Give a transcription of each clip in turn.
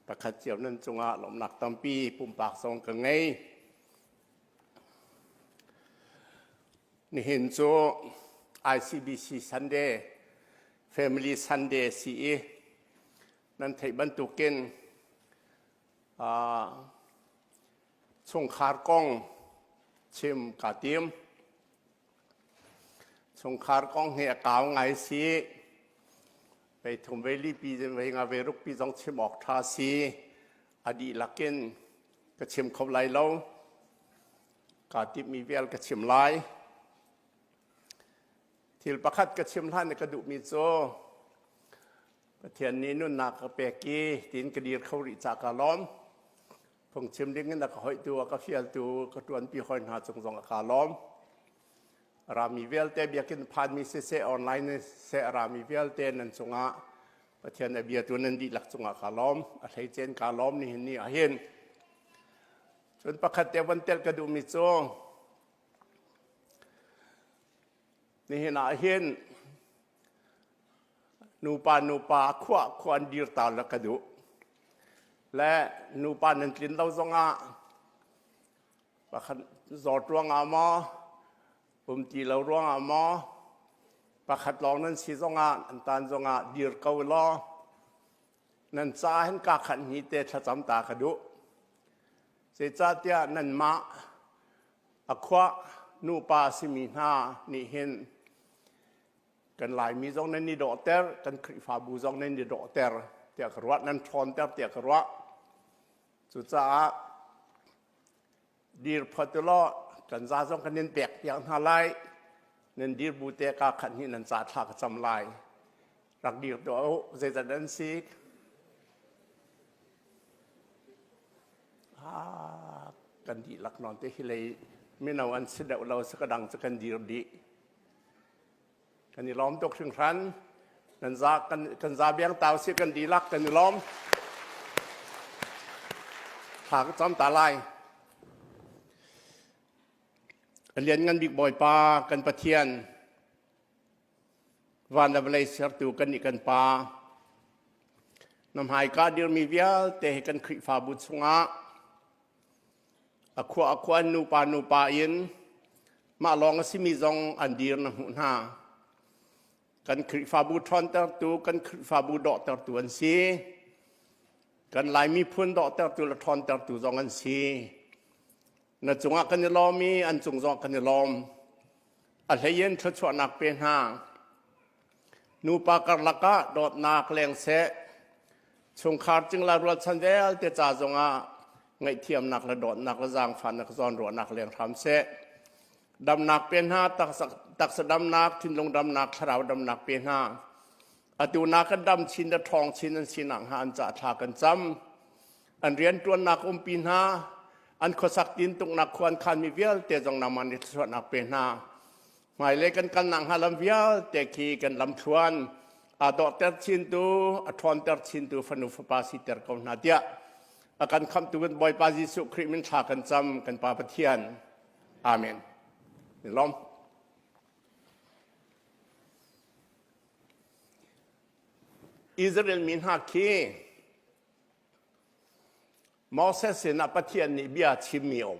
Pakhat cio nan cungah lawmhnak tampi pumpak zong ka ngei. Nihin cu ICBC Sunday, Family Sunday si i nan theih bantukin chungkhar kong chim kaa tim. Chungkhar kong hi a kau ngai si. Vei thum vei li pi vei nga vei ruk pi zong chim awk ṭha si. A dihlak in ka chim kho lai lo. Kaa timhmi vial ka chim lai. Thil pakhat ka chim hlan i ka duhmi cu Pathian nih nunnak ka pek i tiin ka dir kho rih ca ka lawm. Phungchim ding in a ka hoihtu, a ka fialtu, ka ṭuanpi hawi hna cung zong a ka lawm. Rami vialte biakinn phanmi siseh, online siseh, rami vialte nan cungah Pathian a biatu nan dihlak cungah ka lawm. A hleicen ka lawm nihin ni ah hin. Cun pakhat te von tel ka duhmi cu nihin ah hin Nupa nupa khuah khua an dir ta la ka duh. Le nupa nan tlin lo zongah pakhat zawt ruangah maw, um ti lo ruangah maw, pakhat lawng nan si zongah an tan zongah dir ko law nan ca hin ka khat ni te thlacam ta ka duh. Zeicahtiah nanmah a khuah nupa simi hna nih hin Kan Laimi zong nan i dawhter, kan Khrihfabu zong nan i dawhter tiah ka ruah, nan ṭhawnter tiah ka ruah. Cucaah dir phot u law kan za zong kan in pek piak hna lai. Nan dir bu te ka khat hnih nan ca thla ka cam lai. Rak dir tuah u, zeizat an si? Ah, kan dihlak nawn te hi lei mino an si deuh lo, sa ka dang cu kan dir dih. Kan i lawm tuk hringhran. Nan za kan kan za biang tau si kan dihlak kan i lawm. Thla ka cam ta lai. A lianngan bik Bawipa kan Pathian van le vawlei sertu kan nih kan Pa na hmaika dirmi vialte hi kan Khrihfabu chungah A khua a khua an nupa nupa in mah lawng a simi zong an dir na hmuh hna. Kan Khrihfabu ṭhawntertu, kan Khrihfabu dawhtertu an si. Kan Lai miphun dawhtertu le ṭhawntertu zong an si. Na cungah kan i lawm i an cung zong kan i lawm. A hleiin thluachuahnak pe hna. Nupa karlak ah dawtnak leng seh. Chungkhar cingla rualchan vialte ca zongah ngaihthiamnak le dawtnak le zaangfahnak zawnruahnak leng hram seh. Damnak pe hna, taksa damnak, thinlung damnak, thlarau damnak pe hna. Atu na kan dam chin le ṭhawng chin an sinak hnga an cah thla kan cam. An rianṭuannak umpi hna, an khuasak tintuknak khua an khanmi vialte zong nangmah nih thluachuahnak pe hna. Hmailei kan kalnak hnga lam vialte khi kan lamthluan aa dawhter chintu, a ṭhawnter chintu fanu fapa siter ko hna tiah a kan khamhtu kan Bawipa Jesuh Khrih min thla kan cam kan Pa Pathian. Amen. Ni lawm. Israel mi hna khi Moses sinah Pathian nih bia chimmi a um.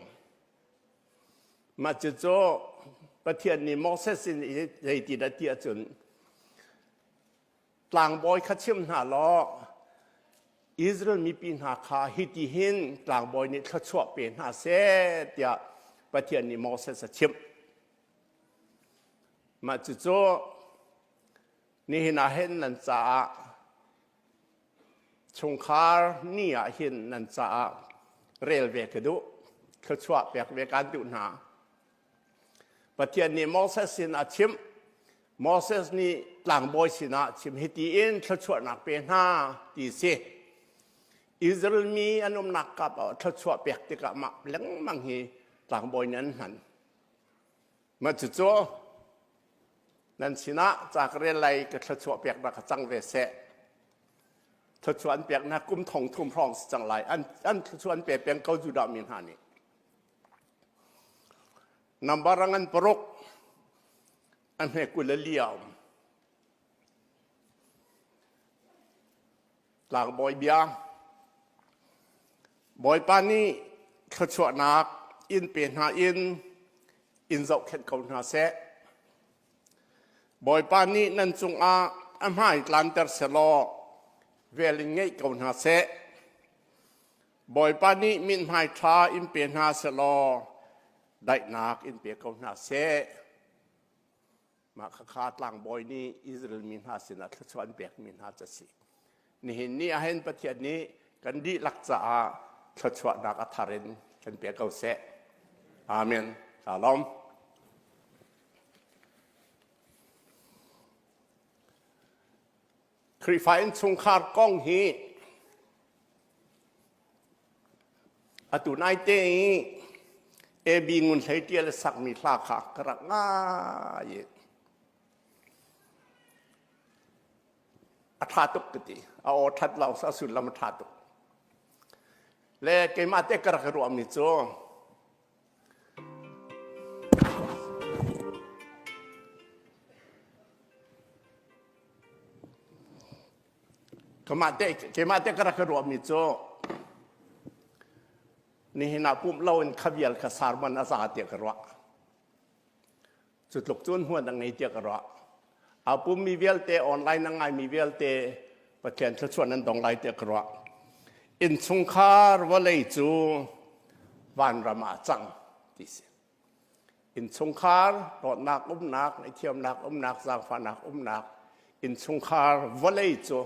Mah cucu Pathian nih Moses sin i zeiti dah ti ahcun tlangbawi kha chim hna law Israel mipi hna kha hiti hin tlangbawi nih thluachuah pe hna seh tiah Pathian nih Moses a chimh. Mah cucu nihin ah hin nan caah Chungkhar ni ah hin nan caah rel ve ka duh. Thluachuah pek ve kaan duh hna. Pathian nih Moses sin a chimh. Moses nih tlangbawi sinah chim hiti in thluachuahnak pe hna ti si. Israel mi an umnak kap ah thluachuah pek tikah mah lengmang hi tlangbawi nih an hman. Mah cucu nan sinah ca ka rel lai ka thluachuah peknak ka cang ve seh. Thluachuah an peknak kum thong thum hrawng si cang lai. An, an thluachuah an pe peng ko Judah mi hna nih. Number ngan paruk a hme kul le li a um. Tlangbawi bia. Bawipa nih thluachuahnak in pe hna in in zohkhenh ko hna seh. Bawipa nih nan cungah a hmai tlanter selaw vel in ngeih ko hna seh. Bawipa nih mithmai ṭha in pe hna selaw daihnak in pe ko hna seh. Mah khakha tlangbawi nih Israel mi hna sinah thluachuah an pekmi hna cu a si. Nihin ni ahhin Pathian nih kan dihlak caah thluachuahnak a thar in kan pe ko seh. Amen. Ka lawm. Khrihfa innchungkhar kong hi atu naite i AB Ngun Hlei Ṭial a sakmi hla kha ka rak ngai i a ṭha tuk ka ti. A aw ṭhat lo a sullam a ṭha tuk. Le keimah te ka rak i ruahmi cu Keimah te ka rak i ruahmi cu nihin ah pumh loin kha vial kha sermon a za tiah ka ruah. Cu tluk cun hmuan a ngei tiah ka ruah. Aa pummi vialte, online a ngaimi vialte Pathian thluachuah nan dong lai tiah ka ruah. Innchungkhar vawlei cu vanram ah a cang ti si. Innchungkhar dawtnak umnak, ngaihthiamnak umnak, zaangfahnak umnak, innchungkhar vawlei cu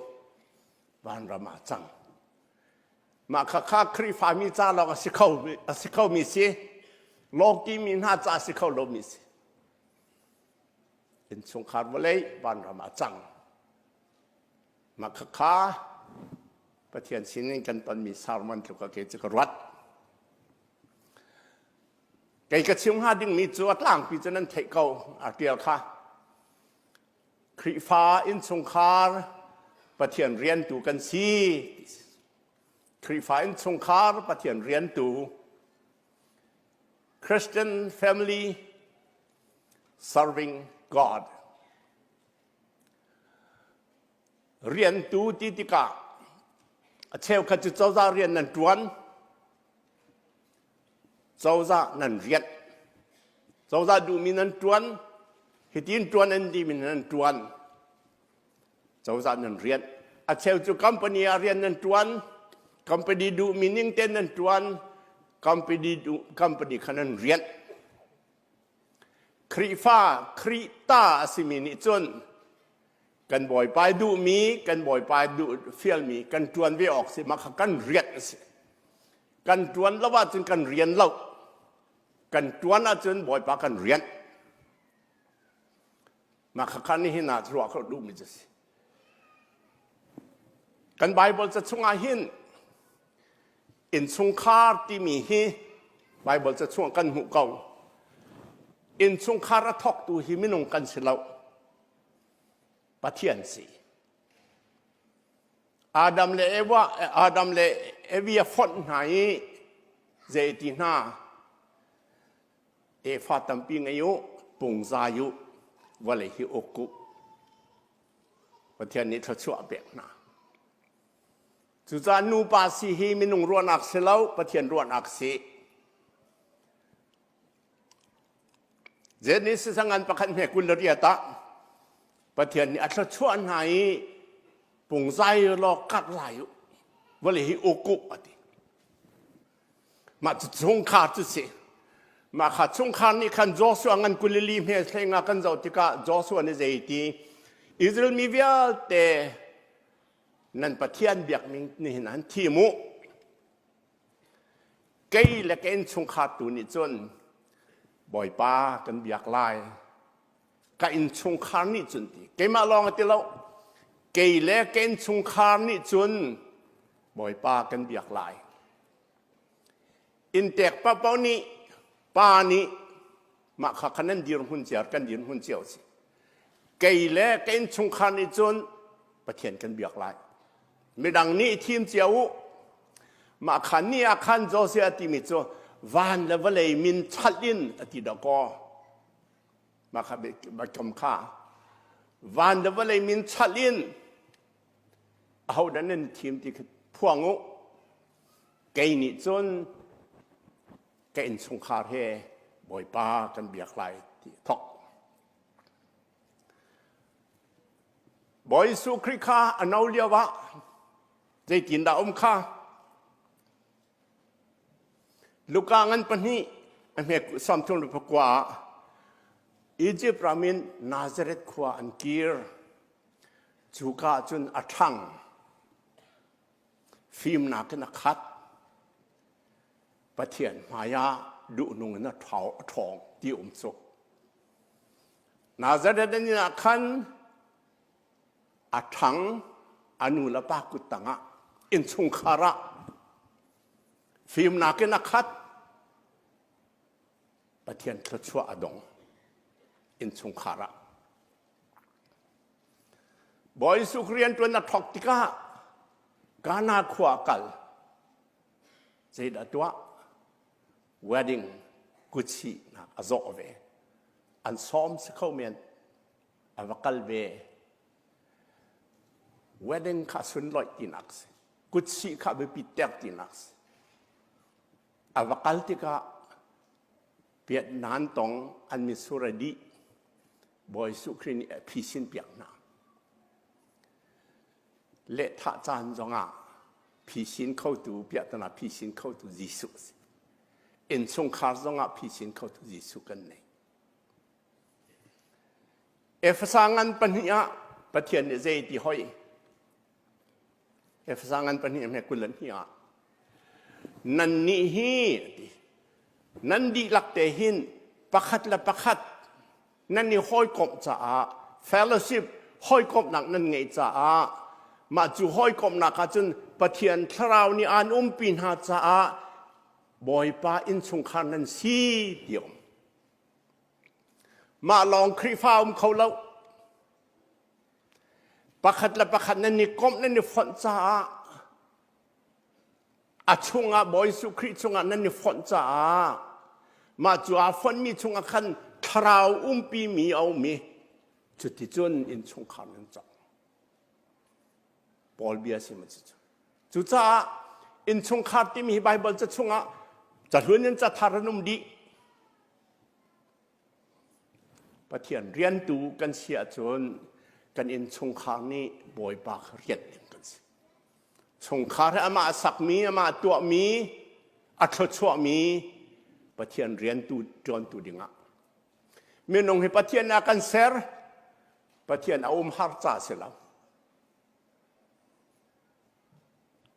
vanram ah cang. Mah khakha Khrihfami ca lawng a si kho a si khomi si, lawki mi hna ca a si kho lomi si. Innchungkhar vawlei vanram ah cang. Mah khakha Pathian sinin kan tonmi sermon tluk a ke cu ka ruat. Kei ka chim hnga dingmi cu a tlangpi cu nan theih ko a ṭial kha. Khrihfa innchungkhar Pathian riantu kan si. Khrihfa innchungkhar Pathian riantu Christian family serving God. Riantu ti tikah a cheukhat cu cozah rian nan ṭuan Cozah nan rianh. Cozah duhmi nan ṭuan. Hitin ṭuan an timi nan ṭuan. Cozah nan rianh. A cheu cu company ah rian nan ṭuan. Company duhmi ning tein nan ṭuan. Company, duh, company kha nan rianh. Khrihfa, Khrihta a simi nih cun kan bawipa duhmi, kan bawipa duh fialmi kan ṭuan ve awk si, mah kha kan rianh a si. Kan ṭuan lo ahcun kan rian lo. Kan ṭuan ahcun Bawipa kan rianh. Mah khakha nihin ah ruah kho duhmi cu si. Kan Bible ca chungah hin innchungkhar timi hi Bible ca chungah kan hmuh ko. Innchungkhar a thawktu hi minung kan si lo. Pathian si. Adam le Eva Adam le Evi a fonh hna i zei ti hna tefa tampi ngei u pungzai u vawlei hi uk u Pathian nih thluachuah a pek hna cucaah nupa si hi minung ruahnak si lo Pathian ruahnak si Genesis a ngan pakhat hme 28 ah Pathian nih a thluachuah hna i pungzai law karh lai u vawlei hi uk u a ti. Mah cu chungkhar cu si. Mah kha chungkhar nih khan Joshua ngan kulili hme thlenga kan zoh tikah Joshua nih zei ti Israel mi vialte nan Pathian biakning nihin an thim u. Kei le ka innchungkhar tu nih cun Bawipa kan biak lai. Ka innchungkhar nih cun ti. Keimah lawng a ti lo. Kei le ka innchungkhar nih cun Bawipa kan biak lai. Inntek paohpaoh nih pa nih mah kha khan nan dirhmun cio kan dirhmun cio a si. Kei le ka innchungkhar nih cun Pathian kan biak lai. Midang nih thim cio u. Mah khan ni ah khan Josiah timi cu van le vawlei min chalh in a ti dakaw. Mah kha biakam kha van le vawlei min chalh in ahodah nan thim ti kha phuang u. Kei nih cun ka innchungkhar he Bawipa kan biak lai ti thok. Bawi Jesuh Khrih kha a no lio ah zeitindah um kha? Luka ngan pahnih a hme 33 ah Egypt ram in Nazareth khua an kir. Cuka ah cun a ṭhang. Fimnak in a khat. Pathian hmaiah duhnung in a ṭhawng ti um cu. Nazareth an inn ah khan a ṭhang a nu le pa kut tangah innchungkhar ah fimnak in a khat. Pathian thluachuah a dong innchungkhar ah. Bawi Jesuh rianṭuan a thawk tikah Ghana khua a kal. Zeidah tuah? Wedding kutsihnak a zawh ve. An sawm si kho men. A va kal ve. Wedding kha sunlawih tinak si. Kutsih kha biapi ter tinak si. A va kal tikah piatnan tong an mitsur a dih. Bawi Jesuh Khrih nih a phisin piak hna. Lehthah caan zongah phisin khotu piahtana phisin khotu Jesuh a si. Innchungkhar zongah phisin khotu Jesuh kan nei. Efesa ngan pahnih ah Pathian nih zei ti hoi? Efesa ngan pahnih hme 22 ah nan nih hi ti nan dihlak te hin pakhat le pakhat nan i hawikomh caah fellowship hawikomhnak nan ngeih caah mah cu hawikomhnak ah cun Pathian thlarau nih aan umpi hna caah Bawipa innchungkhar nan si ti um. Mah lawng Khrihfa um kho lo. Pakhat le pakhat nan i komh nan i fonh caah a chungah Bawi Jesuh Khrih chungah nan i fonh caah mah cu aa fonhmi chungah khan thlarau umpimi a um i cuticun innchungkhar nan cang. Paul bia si ma cu. Cucaah innchungkhar timi hi Baibal ca chungah cahlun in cathar an um dih. Pathian riantu kan si ahcun kan innchungkhar nih Bawipa kha rianh ding kan si. Chungkhar hi amah a sakmi, amah a tuahmi, a thluachuahmi Pathian riantu ṭuantu dingah. Minung hi Pathian a kan ser, Pathian a umhar ca si lo.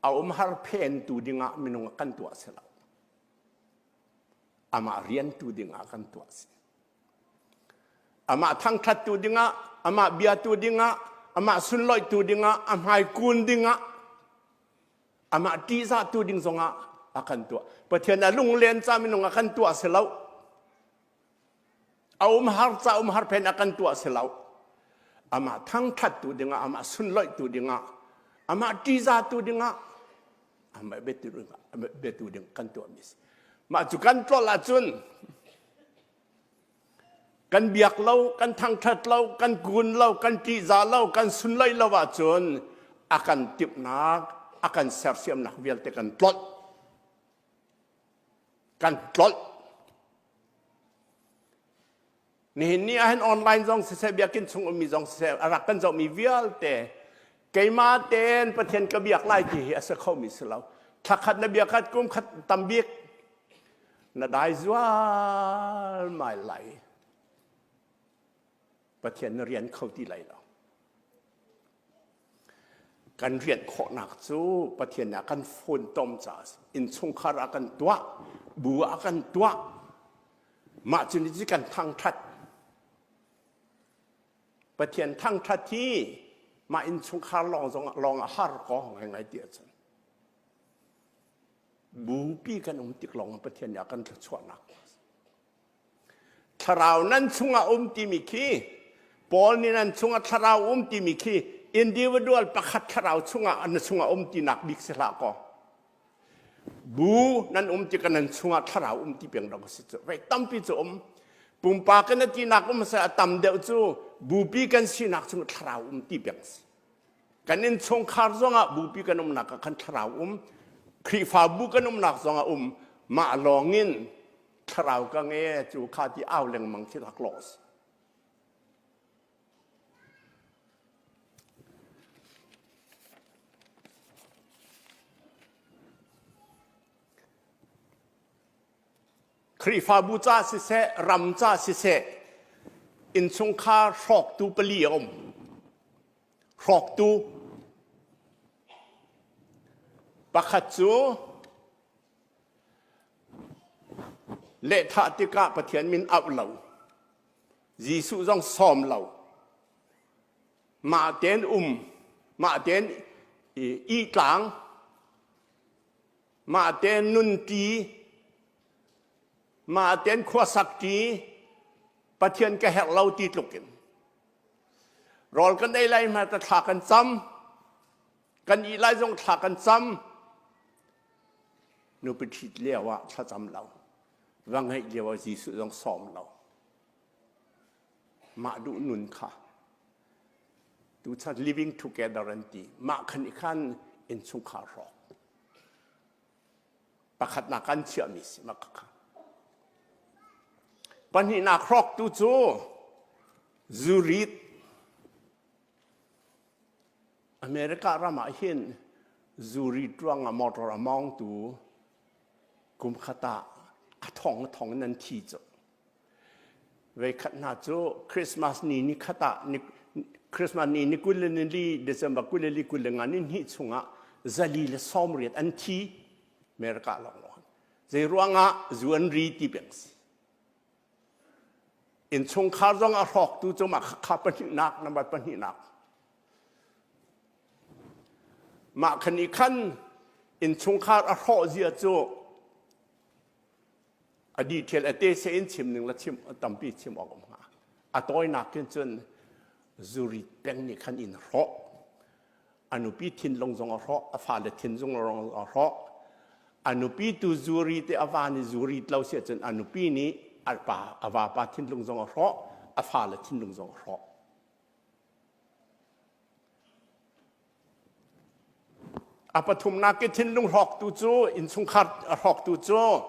A umhar phentu dingah minung a kan tuah si lo. Amah riantu dingah kan tuah si. Amah thangṭhattu dingah, amah biatu dingah, amah sunlawihtu dingah, a hmai kun dingah, amah ṭihzahtu ding zongah a kan tuah. Pathian a lunglen ca minung a kan tuah si lo. A umhar ca umhar phen a kan tuah si lo. Amah thangṭhattu dingah, amah sunlawihtu dingah, amah ṭihzahtu dingah, amah biatu dingah, biatu ding kan tuahmi si. Mah cu kan tlolh ahcun Kan biak lo, kan thangṭhat lo, kan kun lo, kan ṭihzah lo, kan sunloih lo ahcun a kan timhnak, a kan sersiamnak vialte kan tlolh. Kan tlolh. Nihin ni ahhin online zong siseh, biakinn chung ummi zong siseh, a rak kan zohmi vialte keimah tein Pathian ka biak lai ti hi a si khomi si lo. Thla khat na biak khat kum khat tam bik na dai zualmai lai Pathian na rian kho ti lai lo kan rian khawhnak cu Pathian nih a kan funtom caah innchungkhar ah kan tuah bu ah kan tuah mah cu ni kan thangthat Pathian thangthat hi mah innchungkhar lawng zong lawng a har ko ngai ngai ti ahcun Bupi kan um tik lawng Pathian nih a kan thluachuahnak. Thlarau nan chungah um timi khi Paul nih nan chungah thlarau um timi khi individual pakhat thlarau chungah na chungah um tinak bik si hlah kaw. Bu nan um tikah nan chungah thlarau um ti peng dong si cu. Vei tampi cu um. Pumpak kan tinak um se a tam deuh cu bupi kan sinak chung thlarau um ti peng si. Kan innchungkhar zongah bupi kan umnak ah khan thlarau um. Khrihfabu kan umnak zong a um mah lawngin thlarau ka nge cu kha ti au lengmang khi rak lawh si. Khrihfabu ca siseh, ram ca siseh, innchungkhar hrawktu pali a um. Hrawktu pakhat cu lehthah tikah Pathian min auh lo, Jesuh zong sawm lo, mah tein um, mah tein i tlang, mah tein nunṭi, mah tein khuasakṭi, Pathian ka herh lo ti tluk in. Rawl kan ei lai hna ta thla kan cam, kan ih lai zong thla kan cam. Nupi ṭhit lio ah thlacam lo, va ngeih lio ah Jesuh zong sawm lo. Mah duh nun kha tuchan living together an ti. Mah khan i khan innchungkhar hrawk. Pakhatnak an chiahmi si mah kha. Pahnihnak hrawktu cu zurit America ram ah hin zurit ruangah motor a mawngtu kum khat ah a thong a thong in an thi cu. Veikhat hna cu Christmas ni ni khat ah Christmas ni ni 20 le ni December 20 le 25 ni hnih chungah zali le 80 an thi America lawnglawng. Zei ruangah zu an ri ti peng si. Innchungkhar zong a hrawktu cu mah kha pahnihnak number pahnihnak. Mah khan i khan innchungkhar a hrawh zia cu a detail a te se in chim ning la chim tampi chim awk um hnga. A tawinak kin cun zuri peng nih khan in hrawh. A nupi thinlung zong a hrawh, a fale thinlung zong a hrawh. A nupi tu zuri te a va nih zuri lo si ahcun a nupi nih a pa a vapa thinlung zong a hrawh, a fale thinlung zong a hrawh. A pathumnak i thinlung hrawktu cu innchungkhar a hrawktu cu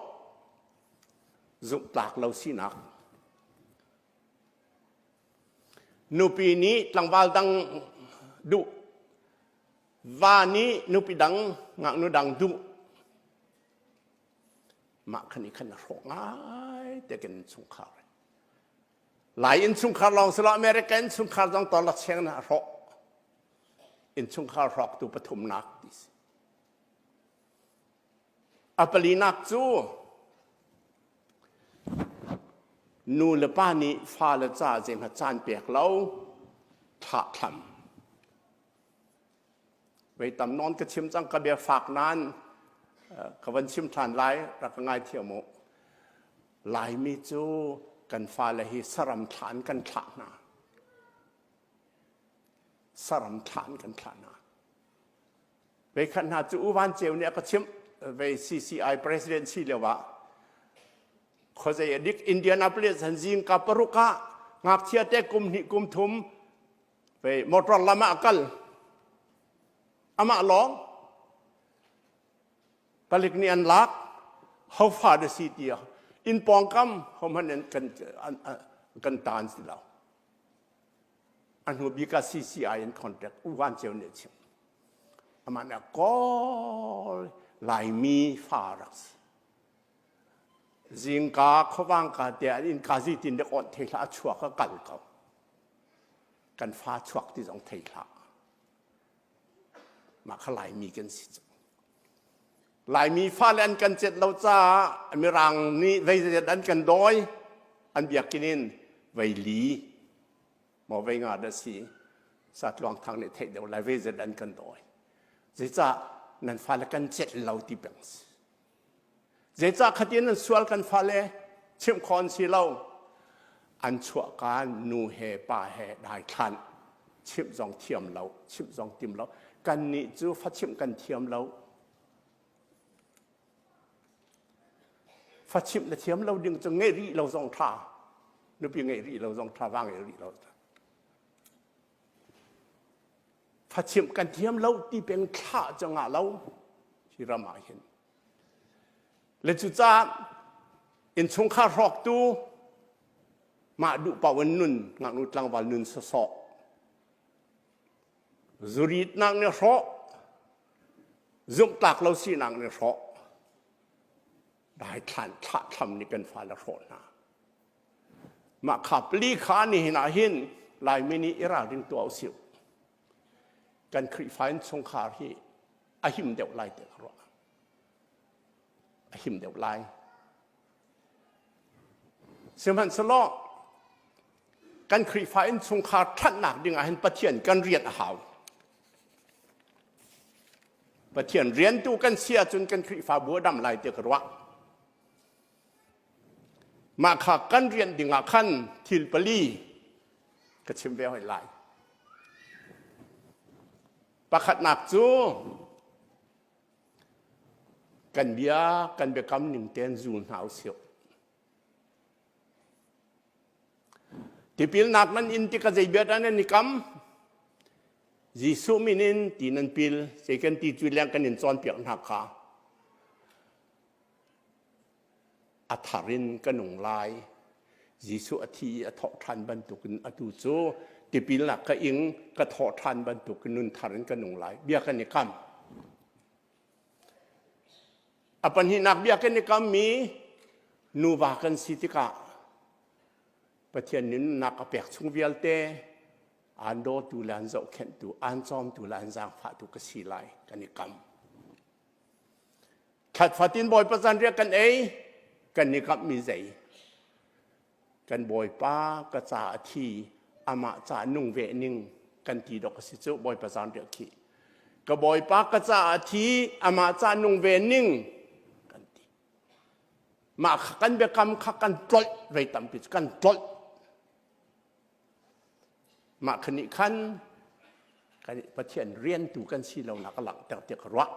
zumhtlak lo sinak. Nupi nih tlangval dang duh, va nih nupi dang, ngaknu dang duh. Mah khan i khan a hrawk ngai te kan innchungkhar. Lai innchungkhar lawng si lo America innchungkhar zong torlak cheng na a hrawk. Innchungkhar hrawktu pathumnak ti si. A palinak cu nu le pa nih fale ca zeihmanh caan pek lo thlahthlam. Vei tam nawn ka chim cang ka bia fak nain ka van chim ṭhan lai rak ka ngai thiam u. Laimi cu kan fale hi saram thlah in kan thlah hna. Saram thlah in kan thlah hna. Veikhat hna cu U Van Ceu nih a ka chimh vei CCI president si lio ah khuazei a dik Indianapolis han zingka paruk ah ngakchia te kum hnih kum thum vei motor lam ah a kal amah lawng palik nih an lak how far da si ti in pawngkam hohmanh an kan kan tan si lo A hnu bik ah CCI in contact U Van Ceu nih a chimh. Amah nih a kawl Laimi fa rak si. Zingka khuavangka te an innka zitin dek awnh thei hlah a chuak a kal ko. Kan fa chuak ti zong thei hlah. Mah kha Laimi kan si cu. Laimi fale an kan cet lo caah Mirang nih zeizat an kan dawi an biakinn in vei li maw vei nga dah si satluang thang nih theih deuh lai vei zat an kan dawi zeicah nan fale kan cet lo ti peng si zeicah khatin an sual kan fale chimh khawh an si lo an chuah kaan nu he pa he dai thlan chimh zong thiam lo chimh zong tim lo kan nih cu fa chimh kan thiam lo Fa chimh na thiam lo ding cu ngeih rih lo zong ṭha. Nupi ngeih rih lo zong ṭha, va ngeih rih lo. Fa chimh kan thiam lo ti peng thlah cu ngah lo. Hi ram ah hin. Le cucaah innchungkhar hrawktu mah duh paoh in nun ngaknu tlangval nun sawsawh zuritnak nih hrawh zumhtlak lo sinak nih hrawh daithlan thlahthlam nih kan fale hrawh hna mah kha pali kha nihin ah hin Laimi nih i ralring tuah usih kan Khrihfa innchungkhar hi a him deuh lai ti ka ruah a him deuh lai sihmanhsehlaw kan Khrihfa innchungkhar ṭhatnak ding ah hin Pathian kan rian a hau Pathian riantu kan si ahcun kan Khrihfabu a dam lai ti ka ruah Mah kha kan rian ding ah khan thil pali ka chim ve hoi lai. Pakhatnak cu kan bia kan biakam ning tein zul hna usih. Tipilnak nan in tikah zei bia dah nan i kam? Jesuh min in ti nan pil, zei kan ti cu leng kan in cawnpiak hna kha. A thar in ka nung lai. Jesuh a thi i a thawh ṭhan bantukin atu cu tipilnak ka ing, ka thawh ṭhan bantukin nun thar in ka nung lai. Bia kan i kam. A pahnihnak bia kan i kammi nuva kan si tikah Pathian nih nunnak a pek chung vialte aan dawtu le aan zohkhenhtu, aan cawmtu le aan zaangfahtu ka si lai kan i kam. Thlat fatin Bawipa zanriah kan ei, kan i kamhmi zei? Kan Bawipa ka ca a thi, amah ca nung ve ning kan ti dok a si cu Bawipa zanriah khi. Ka Bawipa ka ca a thi, amah ca nung ve ning kan ti. Mah kha kan biakam kha kan tlolh vei tampi cu kan tlolh. Mah kha nih khan kan Pathian riantu kan si lonak a langhter tiah ka ruah.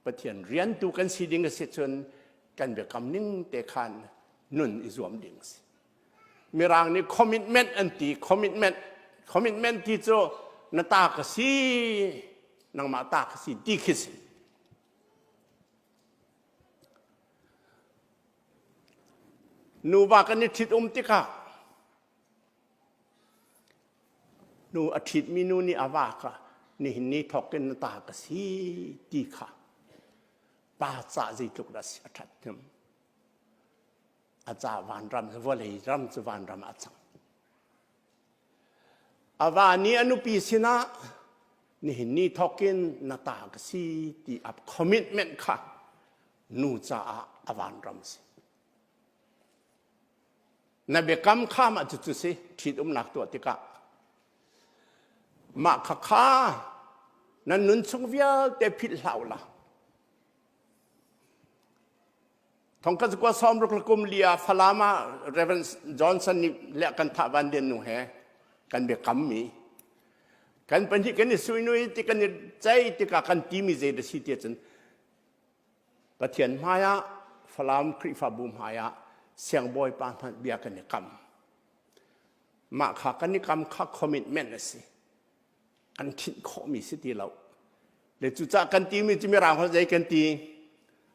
Pathian riantu kan si ding a si cun kan biakam ning te khan nun i zuam ding a si. Mirang nih commitment an ti commitment commitment ti cu na ta ka si nangmah ta ka si ti khi si. Nuva kan i ṭhit-um tikah nu a ṭhitmi nu nih a va kha nihin ni thawk in na ta ka si ti kha pa ca zeitluk dah a ṭhat hnem. A ca vanram vawlei ram cu vanram ah a cang. A va nih a nupi sinah nihin ni thawk in na ta ka si ti a commitment kha nu caah a vanram si. Na biakam kha mah cucu si ṭhitumnak tuah tikah mah kha kha nan nun chung vialte philh hlah u la. Thongkhat zakua sawmruk le kum li ah Falam ah Reverend Johnson nih le kan thah van lian nu he kan biakam mi kan pahnih kan i suinui ti kan i cei tikah kan timi zei da si ti cun Pathian hmaiah Falam Khrihfabu hmaiah siangbawipa hmanh bia kan i kam. Mah kha kan i kam kha commitment a si. Kan thinh khawhmi si ti lo. Le cucaah kan timi cu mirang holh zei kan ti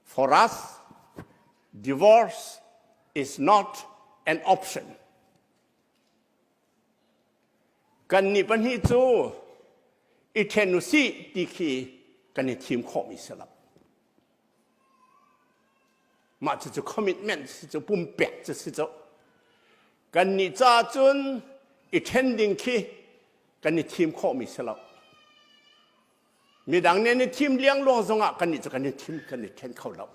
for us divorce is not an option. Kannih pahnih cu i ṭhen u sih ti khi kan i thim khawhmi si lo. Mah cucu commitment si cu pumpek cu si cu. Kannih caah cun i ṭhen ding khi kan i thim khawhmi si lo. Midang nih an i thim liangluang zongah kannih cu kan i thim kan i ṭhen kho lo.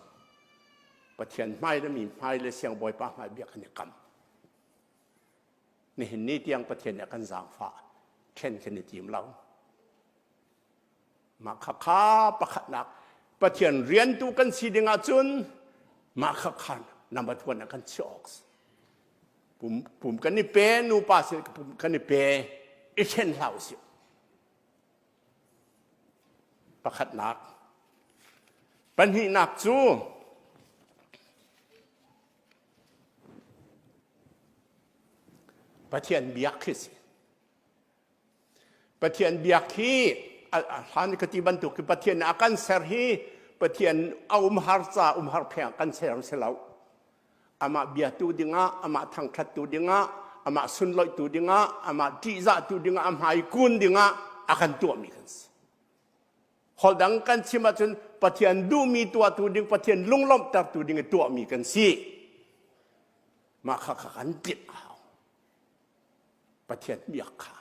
Pathian hmai le mi hmai le siangbawipa hmai bia kan i kam. Nihin ni tiang Pathian nih a kan zaangfah ṭhen kan i tim lo. Mah khakha pakhatnak Pathian riantu kan si ding ahcun mah khakha number one ah kan chiah awk si. Pum, pum kan i pe, nupa sin pum kan i pe, i ṭhen hlah usih. Pakhatnak. Pahnihnak cu Pathian biak khi si. Pathian biak hi Hlan ka ti bantuk Pathian a kan ser hi Pathian a umhar ca umhar pheng kan ser si lo. Amah biatu dingah, amah thangṭhattu dingah, amah sunloihtu dingah, amah ṭihzahtu dingah, a hmai kun dingah a kan tuahmi kan si. Holh dang kan chim ahcun Pathian duhmi tuahtu ding, Pathian lunglawmhtertu ding i tuahmi kan si. Mah kha kha kan tlinh a hau. Pathian biak kha.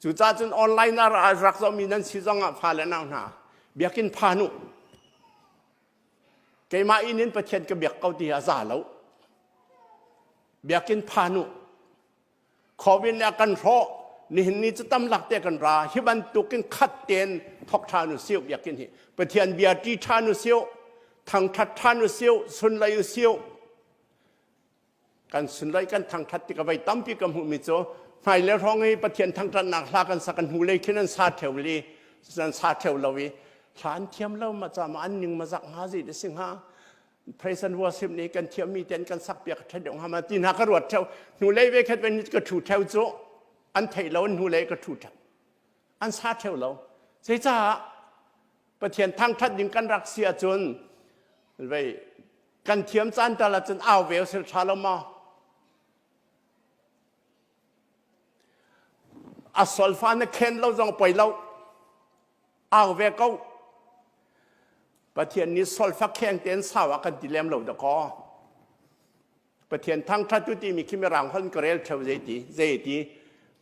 Cucaah cun online ah rak zohmi nan si zongah fale nau hna biakinn phan u. Keimah inn in Pathian ka biak ko ti hi a za lo. Biakinn phan u. COVID nih a kan hrawh. Nihin ni cu tam lak te kan ra. Hi bantukin khat tein thok ṭhan u siu biakinn hi. Pathian bia ṭi ṭhan u siu. Thangṭhat ṭhan u siu. Sunlei u siu. Kan sunlei kan thangṭhat tik a voi tampi ka hmuhmi cu hmailei hrawng i Pathian thangṭhatnak hla kan sak kan hnulei khin an sa ṭheo li an sa ṭheo lo i hla an thiam lo ma ca ma an ning ma zak hnga zei si hnga praise and worship nih kan thiammi ten kan sak piak ṭha deuh hnga ma ti hna ka ruat ṭheo hnulei ve khat ve ka ṭhu ṭheo cu an theih lo an hnulei ka ṭhu ṭheo an sa ṭheo lo zeicah Pathian thangṭhat ding kan rak si ahcun vei kan thiam caan tal ahcun au ve sel ṭha lo maw a solfa na khen lo zong poi lo au ve ko Pathian nih solfa kheng tein sau ah kan ti lem lo dakaw Pathian thangṭhat tu timi khi mirang holh ka rel ṭheo zei ti zei ti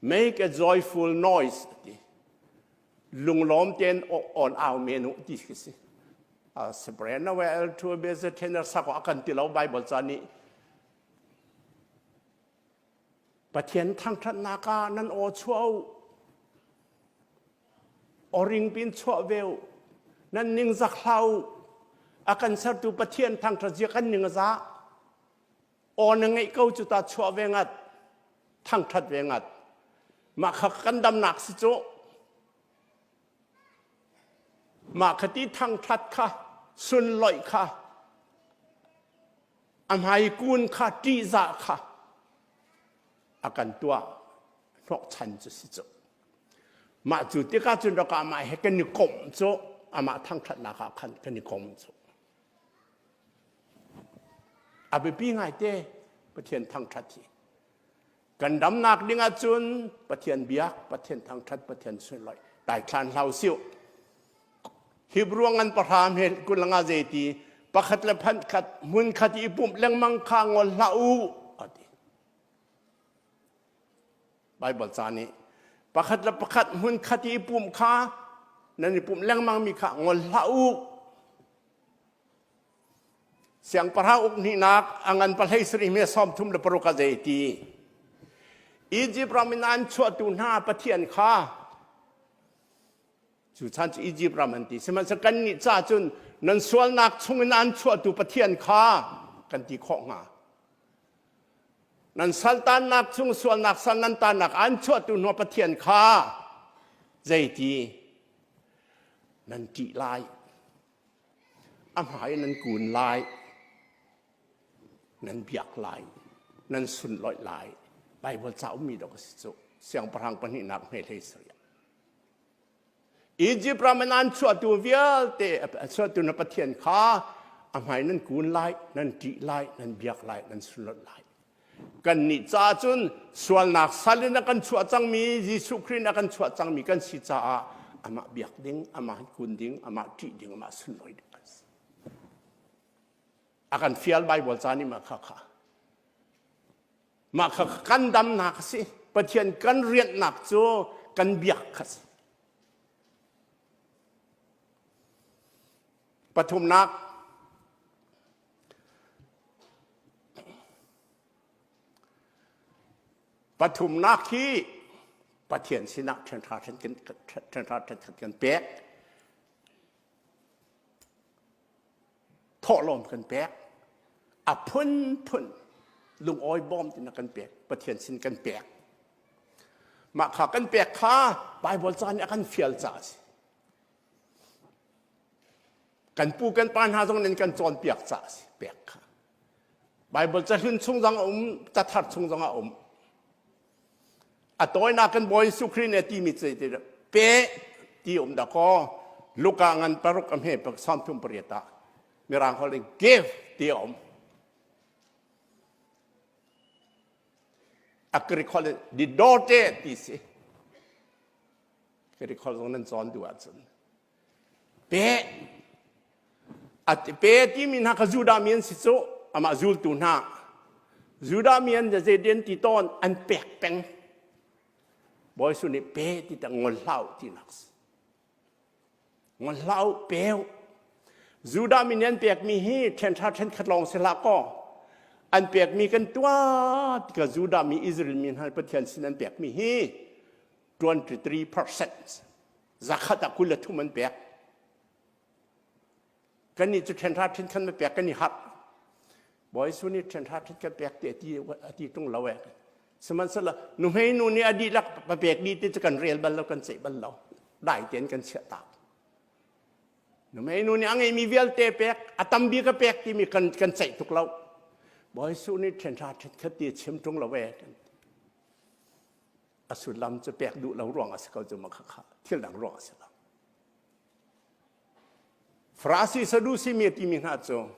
make a joyful noise ti lunglawm tein on au men u ti khi si Sabrina well to be the tenor sak a kan ti lo Bible ca nih Pathian thangṭhatnak ah nan aw chuah u Oring pin chuah ve u nan ningzak hlah u a kan sertu Pathian thangṭhat zia kan ning a za aw na ngeih ko cu ta chuah ve ngat thangṭhat ve ngat mah kha kan damnak si cu mah kha ti thangṭhat kha sunloih kha a hmai kun kha ṭihzah kha a kan tuah hnawhchan cu si cu mah cu tikah cun rak amah he kan i komh cu amah thangṭhatnak ah khan kan i kom cu a biapi ngaite Pathian thangṭhat hi kan damnak ding ahcun Pathian biak Pathian thangṭhat Pathian sunlawih daithlan hlau siu Hebrew ngan pahra he kulanga zeiti pakhat le phan khat hmun khat i pumh lengmang kha ngol hlah u ati Bible ca nih pakhat le pakhat hmun khat i pumh kha nan i pumh lengmang mi kha ngol hlah u Siangpahrang uk hnihnak a ngan pahlei sarih me sawm thum le paruk a zei ti. Egypt ram in an chuahtu hna Pathian kha cu chan cu Egypt ram an ti. Sihmanhsehlaw kannih ca cun nan sualnak chungin an chuahtu Pathian kha kan ti khawh hnga. Nan saltannak chung sualnak sal nan tannak an chuahtu hna Pathian kha zeiti nan ṭih lai. A hmai nan kun lai, nan biak lai, nan sunlawih lai. Baibal ca ummi dawk a si cu. Siangpahrang pahnihnak hme hlei sarih. Egypt ram in an chuahtu vialte chuahtu na Pathian kha a hmai nan kun lai, nan ṭih lai, nan biak lai, nan sunlawih lai. Kannih caah cun sualnak sal in a kan chuah cangmi Jesuh Khrih in a kan chuah cangmi kan si caah amah biak ding, amah kun ding, amah ṭih ding, amah sunlawi ding kan si. A kan fial Bible ca nih mah kha kha. Mah kha kan damnak a si. Pathian kan rianhnak cu kan biak kha si. Pathumnak Pathumnak hi Pathian sinah ṭhenhra ṭhenkhat kan pek. Thawhlawm kan pek. A phunphun lungawi bawm tina kan pek. Pathian sin kan pek. Mah kha kan pek kha Bible ca nih a kan fial caah a si. Kan pu kan pa hna zong nih kan cawnpiak caah a si pek kha. Bible cahlun chung zong a um, cathar chung zong a um. A tawinak kan Bawi Jesuh Khrih nih a timi cu pe. ti um da kaw Luka ngan paruk a hme pak 38 ah Mirang holh in give ti a um. A Greek holh in didote ti si. Greek holh zong nan cawn duh ahcun. Pe a pe timi hna kha Judah mi an si cu amah zultu hna Judah mi an zei ti tawn an pek peng. Bawi Jesuh nih pe ti ta ngol hlah u tinak si. Ngol hlah u pe u. Judah mi nih an pekmi hi ṭhenṭha ṭhenkhat lawng si hlah kaw an pekmi kan tuah tikah Judah mi Israel mi hna Pathian sin an pekmi hi 23% zakhat ah 23 an pek. Kannih cu ṭhenhra ṭhenkhat na pek kan i harh. Bawi Jesuh nih ṭhenhra ṭhenkhat pek ti a ti a ti ṭung lo eh. Sihmanhsehlaw nuhmei nu nih a dihlak pa pek dih ti cu kan rel bal lo kan ceih bal lo. Dai tein kan chiah tak. Nuhmei nu nih a ngeimi vialte pek, a tam bik a pek timi kan kan ceih tuk lo. Bawi Jesuh nih ṭhenhra ṭhenkhat ti a chim ṭung lo eh. A sullam cu pek duh lo ruang a si ko cu ma kha kha thil dang ruang a si lo. Farasi Sadusi mi timi hna cu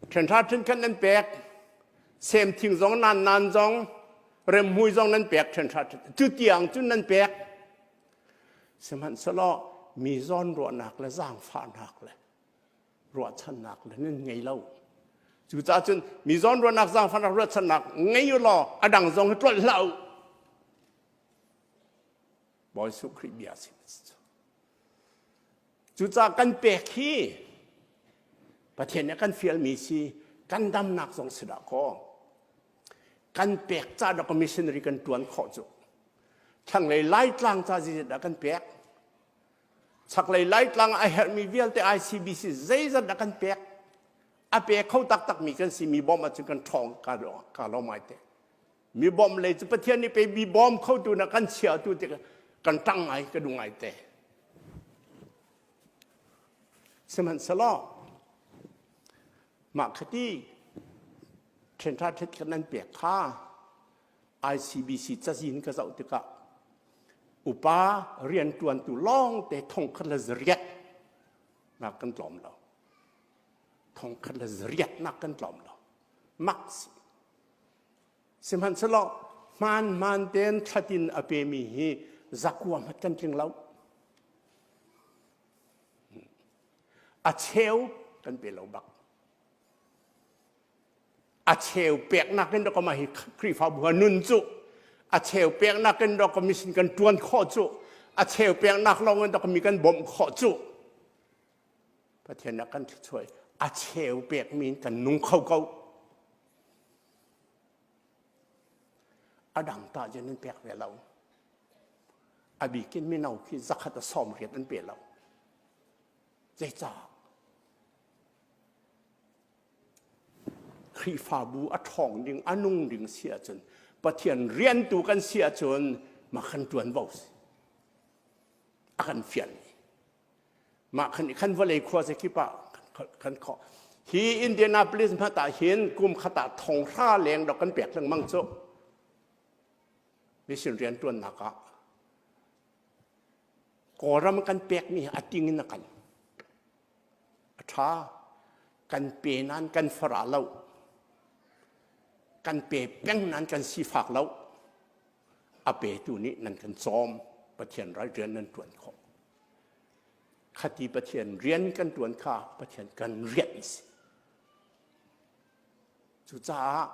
ṭhenhra ṭhenkhat nan pek, semthing zong nan nan zong remhmui zong nan pek ṭhenhra cu tiang cun nan pek. Sihmanhsehlaw mi zawn ruahnak le zaangfahnak le ruahchannak le nan ngei lo. Cucaah cun mi zawn ruahnak zaangfahnak ruahchannak ngei u law a dang zong hi tlolh hlah u. Bawi Jesuh Khrih bia si. Cucaah kan pek hi Pathian nih kan fialmi si kan damnak zong si dah kaw kan pek ca dah missionary kan tuan khawh cu thlanglei Laitlang ca zeizat dah kan pek chaklei Laitlang a herhmi vialte ICBC zeizat dah kan pek a pe kho taktakmi kan si mi bawmh ahcun kan ṭhawng ka lo mai te Mi bawmh lei cu Pathian nih pei mi bawm khotu na kan chiatu tik kan ṭang ngai ka duh ngai te. Sihmanhsehlaw mah khati ṭhenṭha ṭhet kan nan pek kha ICBC cazin ka zoh tikah upa rianṭuantu lawng te thongkhat le zariat nak kan tlawm lo. Thongkhat le zariat nak kan tlawm lo. Mak si. Sihmanhsehlaw hmaanhmaan tein thlatin a pemi hi zakua hmat kan tling lo. A cheu kan pe lo bak. A cheu peknak in dawk hi Khrihfabu ha nun cu a cheu peknak in dawk mission kan tuan khawh cu a cheu peknak lawng in dawk mi kan bawmh khawh cu Pathian nih kan thluachuah a cheu pekmi in kan nung kho ko. A dang ta je nan pek ve lo. A bikin mino khi zakhat a sawm riat an pe lo. Zeicah? Khrihfabu a ṭhawng ding, a nung ding si ahcun Pathian riantu kan si ahcun mah kan ṭuanvo si. A kan fial. Mah khan khan vawlei khua zakip ah kan khawh. Hi Indianapolis hmat ah hin kum khat ah thonghra leng dok kan pek lengmang cu. Mission rian tuannak ah Kawlram kan pekmi a ting in a kan. A tha. Kan pe nan kan fara lo. Kan pe peng nan kan sifak lo. A petu nih nan kan cawm. Pathian ral rian nan tuan khawh. Khati Pathian rian kan ṭuan kha Pathian kan rianh si. Cucaah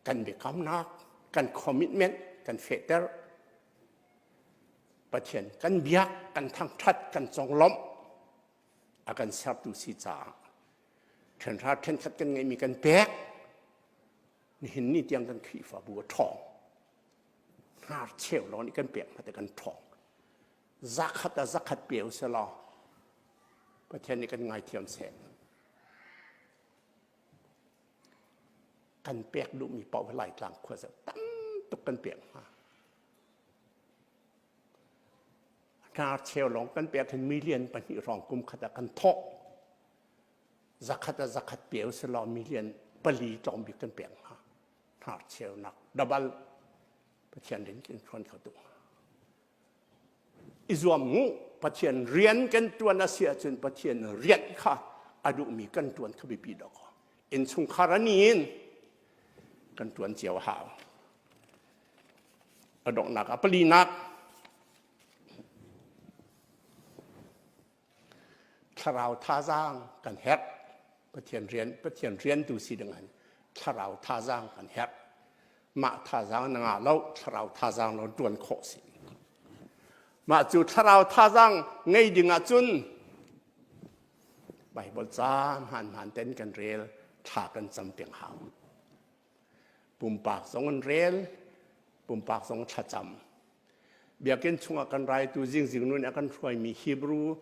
kan biakamnak, kan commitment kan fehter. Pathian kan biak, kan thangṭhat, kan conglawmh a kan sertu si caah ṭhenhra ṭhenkhat kan ngeihmi kan pek. Nihin ni tiang kan Khrihfabu a ṭhawng. Hnarcheu lawng nih kan pek hmate kan ṭhawng. Zakhat ah zakhat pe u sih law Pathian nih kan ngaithiam seh. Kan pek duhmi paoh hi Laitlang khua zoh tam tuk kan pek hnga. Hnarcheu lawng kan pek hin million pahnih hrawng kum khat ah kan thawh. Zakhat ah zakhat pe u sih law million pali tlawm bik kan pek hnga. Hnarcheunak dabal Pathian rin kan ṭuan kho tuk. I zuam mu Pathian rian kan tuan a si ahcun Pathian rian kha a duhmi kan tuan kha biapi dawk. Innchungkhar ani in kan tuan cio a hau. A donghnak a palinak thlarau thazaang kan herh. Pathian rian Pathian riantu si ding an thlarau thazaang kan herh. Mah thazaang na ngah lo, thlarau thazaang lo tuan khawh si. Mah cu thlarau thazaang ngei ding ahcun Bible ca hmaan-hmaan ten kan rel, thla kan cam peng hau. Pumpak zong an rel, pumpak zong thlacam. Biakinn chungah kan raitu zingzing nun a kan hruaimi Hebrew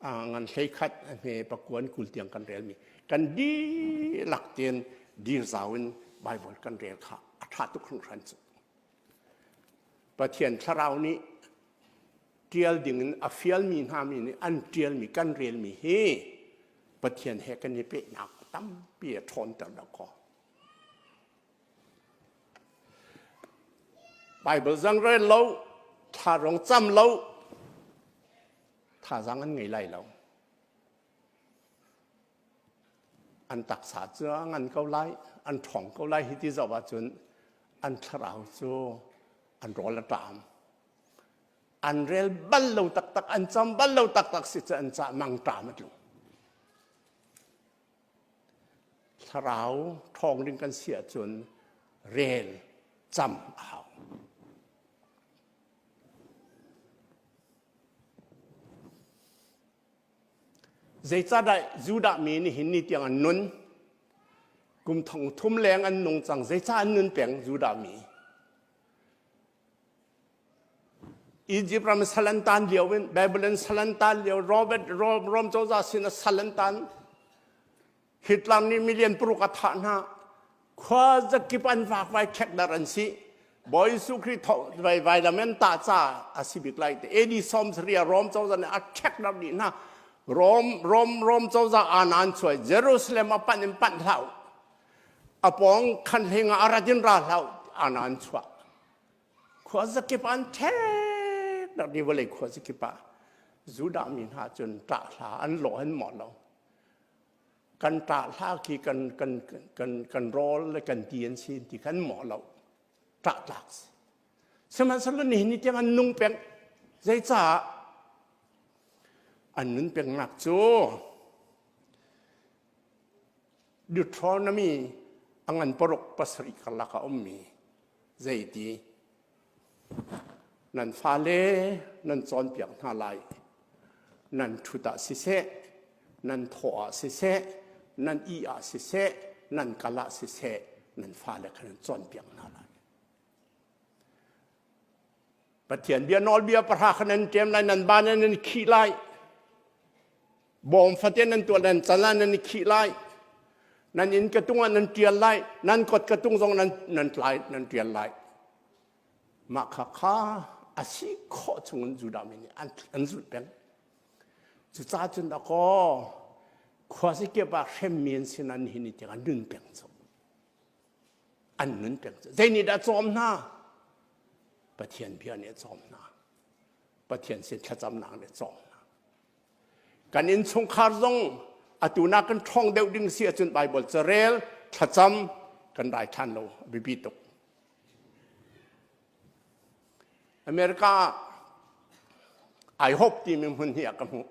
ngan hleikhat hme pakuan kul tiang kan relmi kan dihlak tein dir zau in Bible kan rel kha a ṭha tuk hringhran cu. Pathian thlarau nih ṭial dingin a fialmi hna mi nih an ṭialmi kan relmi hi Pathian he kan i pehnak tampi a ṭhawnter deuh ko. Bible zang rel lo, thla rong cam lo, thazaang an ngei lai lo. An taksa cu a ngan ko lai, an ṭhawng ko lai hi ti zoh ahcun an thlarau cu an rawl a ṭam. An rel bal lo taktak, an cam bal lo taktak si cu an cah mangṭam a tlung. Thlarau ṭhawng ding kan si ahcun rel cam a hau. Zeicahdah Judah mi nih hin ni tiang an nun? Kum thong thum leng an nung cang. Zeicah an nun peng Judah mi? Egypt ram sal an tan lio in Babylon sal an tan lio Robert Rom cozah sin a sal an tan Hitler nih million paruk a thah hna khua zakip an vakvai khekdar an si Bawi Jesuh Khrih vai vailam an tah ca a si bik lai te AD som saria Rom cozah nih a khekdar dih hna Rom Rom Rom cozah anan chuai Jerusalem a panh in panh hlah a pawng khan hleng ah a rat in ra hlah anan chuah khua zakip an thek dak di vawlei khua zakip ah Judah mi hna cun ṭah hla an lawh an mawh lo kan ṭah hla khi kan kan kan kan rawl le kan ti an si ti kan mawh lo ṭah tlak si sihmanhsehlaw nihin ni tiang an nung peng zeicah an nun pengnak cu Deuteronomy a ngan paruk pasarih karlak a ummi zeiti nan fale nan cawnpiak hna lai nan ṭhut ah siseh nan thawh ah siseh nan ih ah siseh nan kal ah siseh nan fale kha nan cawnpiak hna lai Pathian bia nawlbia pahra kha nan ṭem lai nan ban nan khih lai Bawm fate nan tuah nan cal ah nan i khih lai. Nan inn ka tung ah nan ṭial lai. Nan kot ka tung zong nan nan tlai nan ṭial lai. Mah kha kha a si khawh chungin Judah mi nih an, an zulh peng. Cucaah cun dakaw khuazakip ah hremmi an si nan hi ni tiang an nun peng cu. An nun peng cu. Zei nih dah cawm hna? Pathian bia nih a cawm hna. Pathian sin thlacamnak nih a cawm hna. Kan innchungkhar zong atu nak kan ṭhawng deuh ding si ahcun Baibal carel, thlacam kan rai ṭhan lo a biapi tuk. America ah IHOP timi hmun hi a ka hmuh.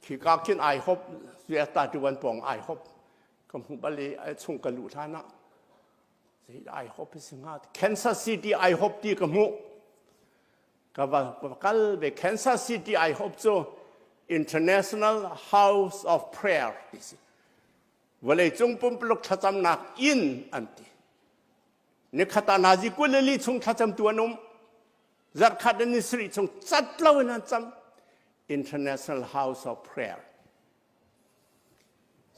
Khika khin IHOP US 31 pawng IHOP ka hmuh bal i chung ka luh hlan ah zei IHOP si hnga Kansas City IHOP ti ka hmuh. Ka va kal ve Kansas City IHOP cu International House of Prayer ti si. Vawleicung pumpuluk thlacamnak inn an ti. Nikhat ah nazi 22 chung thlacamtu an um. Zarhkhat in ni sarih chung cat lo in an cam. International House of Prayer.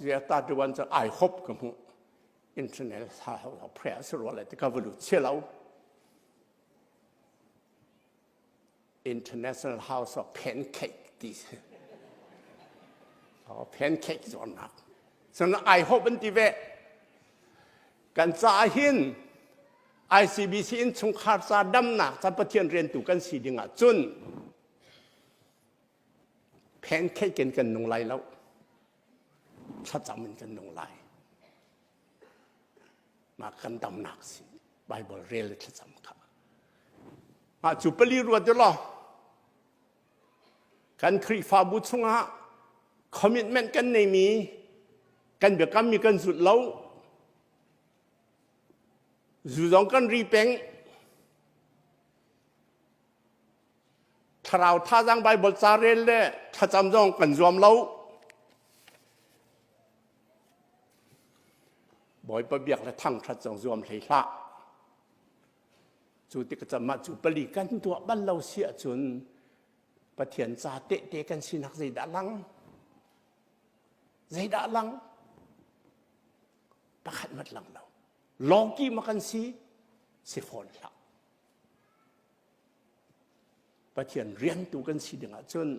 Ziata tuan cu IHOP ka hmuh. International House of Prayer si rua le ti ka va lut si lo. International House of Pancake ti si. Oh, pancake zuarnak. Cun I hope an ti ve. Kan caah hin ICBC in chungkhar ca damnak ca Pathian riantu kan si ding ah cun. Pancake in kan nung lai lo. Thlacam in kan nung lai. Mah kan damnak si. Bible rel le thlacam kha. Mah cu pali ruat law kan Khrihfabu chungah commitment kan neimi kan biakammi kan zulh lo zu zong kan ri peng thlarau thazaang Bible ca rel le thlacam zong kan zuam lo Bawipa biak le thangṭhat zong zuam hlei hlah Cu tik cam mah cu pali kan tuah bal lo si ahcun Pathian ca tehte kan sinak zeidah lang? Zeidah lang? Pakhat mat lang lo. Lawki ma kan si? Si fawn hlah. Pathian riantu kan si ding ahcun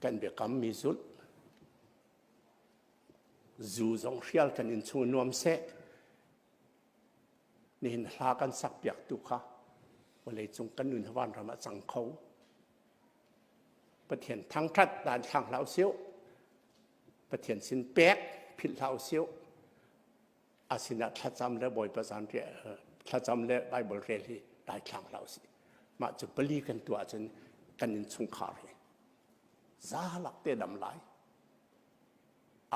kan biakam mi zulh zu zong hrial kan in chung nuam seh Nihin hla kan sakpiaktu kha vawleicung kan nun vanram ah cang kho. Pathian thangṭhat dan thlang hlah usih. Pathian sin pek philh hlah usih. A sinah thlacam le Bawipa zan thlacam le Bible rel hi dai thlang hlah usih. Mah cu pali kan tuah ahcun kan innchungkhar hi za lak te dam lai.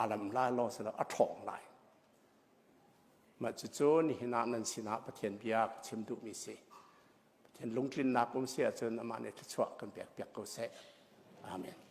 Alam lai law silo a ṭhawng lai. Mah cucu nihin ah nan sinah Pathian bia ka chim duhmi si. Pathian lungtlinnak um si ahcun amah nih thluachuah kan pek piak ko seh. Amen.